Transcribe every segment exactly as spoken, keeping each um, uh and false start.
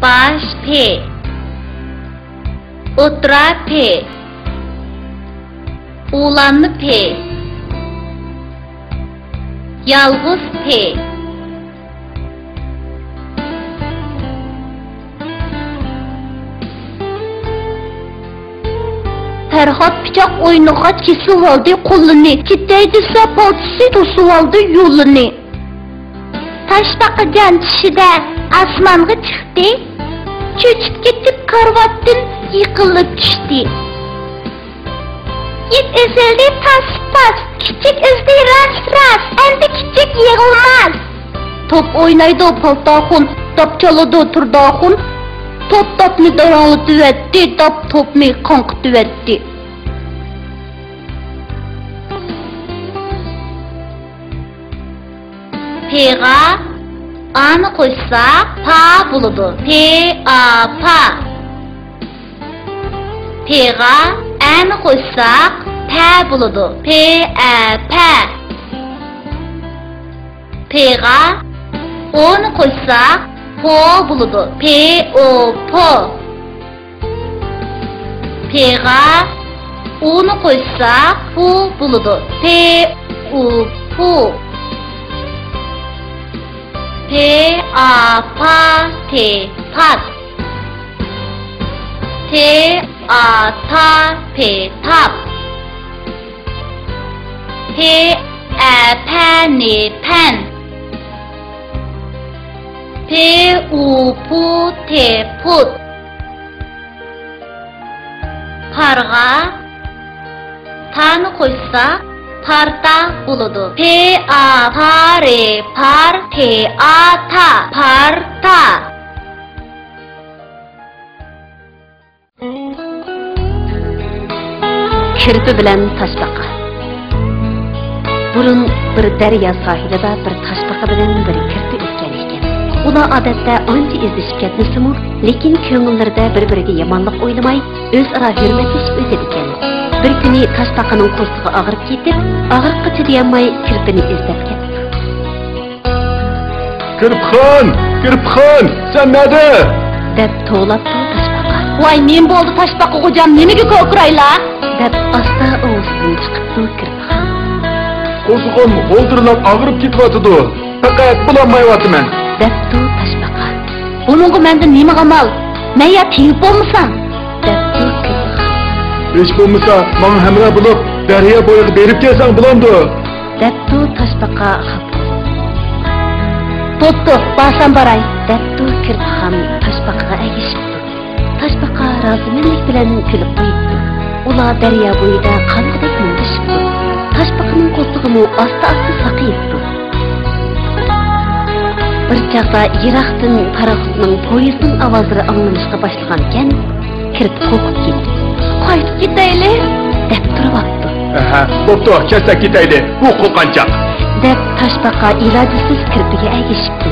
باش پې. ئوتتۇرا پې. ئۇلانما پې. يالغۇز پې. پەرھات پىچاق ئوينىغاچ كېسىۋالدى قولىنى، كېتەي دېسە پالتىسى توسۇۋالدى يولىنى. تاشپاقا جان چۈشىدە ئاسمانغا چىقتى، چۆچۈپ كېتىپ كارىۋاتتىن يىقىلىپ چۈشتى. يىپ ئۈزۈلدى پاس-پاس، كىچىك ئۈزدى راس-راس، ئەمدى كىچىك يىغلىماس. توپ ئوينايدۇ پالتاخۇن، داپ چالىدۇ تۇرداخۇن. توپ داپنى داراڭلىتىۋەتتى، داپ توپنى قاڭقىتىۋەتتى. پېغا ئانى قوشساق پا بولىدۇ. پې ئا پا. پېغا ئەنى قوشساق پە بولىدۇ. پې ئە پە. پېغا ئونى قوشساق پو بولىدۇ. پې ئو پو. پېغا ئۇنى قوشساق پۇ بولىدۇ. پې ئۇ پۇ. پې ئا پا تې پات. تې ئا تا پې تاپ. پې ئە پە نې پەن. پې ئۇ پۇ تې پۇت. پارغا تانى قوشساق پارتا بولىدۇ. پې ئا پا رې پار، تې ئا تا، پارتا. كىرپە بىلەن تاشپاقا. بۇرۇن بىر دەريا ساھىلىدا بىر تاشپاقا بىلەن بىر كىرپە ئۆسكەن ئىكەن. ئۇلار ئادەتتە ئانچە ئىزدىشىپ كەتمىسىمۇ، لېكىن كۆڭۈللىرىدە بىر-بىرىگە يامانلىق ئويلىماي، ئۆزئارا ھۆرمەتلىشىپ ئۆتىدىكەن. بىر كۈنى تاشپاقىنىڭ قورسىقى ئاغرىپ كېتىپ، ئاغرىققا چىدىيالماي كىرپىنى ئىزدەپ كەپتۇ. كىرپىخان! كىرپىخان! سەن نەدە؟ دەپ توۋلاپتۇ تاشپاقا. ۋاي، نېمە بولدى تاشپاقا غوجام، نېمىگە كوكۇرايلا؟ دەپ ئاستا ئاۋازىدىن چىقىپتۇ كىرپىخان. قورسىقىم غودۇرلاپ ئاغرىپ كېتىۋاتىدۇ. پەقەت بولالمايۋاتىمەن. دەپتۇ تاشپاقا. بۇنىڭغا مەندىن نېمە ئامال؟ مەن يا تېۋىپ بولمىسام؟ دەپتۇ كىرپىخان. ھېچ بولمىسا ماڭا ھەمراھ بولۇپ دەريا بويىغا بېرىپ كەلسەڭ بولامدۇ؟ دەپتۇ تاشپاقا خاپا. بوپتۇ، بارسام باراي. دەپتۇ كىرپىخان تاشپاقىغا ئەگىشىپتۇ. تاشپاقا رازىمەنلىك بىلەن كۈلۈپ قويۇپتۇ. ئۇلار دەريا بويىدا قانغۇدەك مۇڭدىشىپتۇ. تاشپاقىنىڭ قورسىقىمۇ ئاستا-ئاستا ساقىيىپتۇ. بىر چاغدا يىراقتىن پاراخوتنىڭ، پويىزنىڭ ئاۋازلىرى ئاڭلىنىشقا باشلىغانىكەن، كىرپە قورقۇپ كېتىپ، قايتىپ كېتەيلى، دەپ تۇرۇۋاپتۇ. ئەھە، بوپتۇ، كەتسەك كېتەيلى، بۇ قورقۇنچاق. دەپ تاشپاقا ئىلاجسىز كىرپىگە ئەگىشىپتۇ.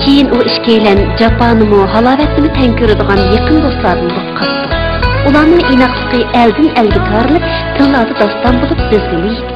كېيىن ئۇ ئىككىيلەن جاپانىمۇ، ھالاۋەتنىمۇ تەڭ كۆرىدىغان يېقىن دوستلاردىن بولۇپ قاپتۇ. ئۇلارنىڭ ئىناقلىقى ئەلدىن ئەلگە تارىلىپ، تىللاردا داستان بولۇپ، بىزگىمۇ يېتىپ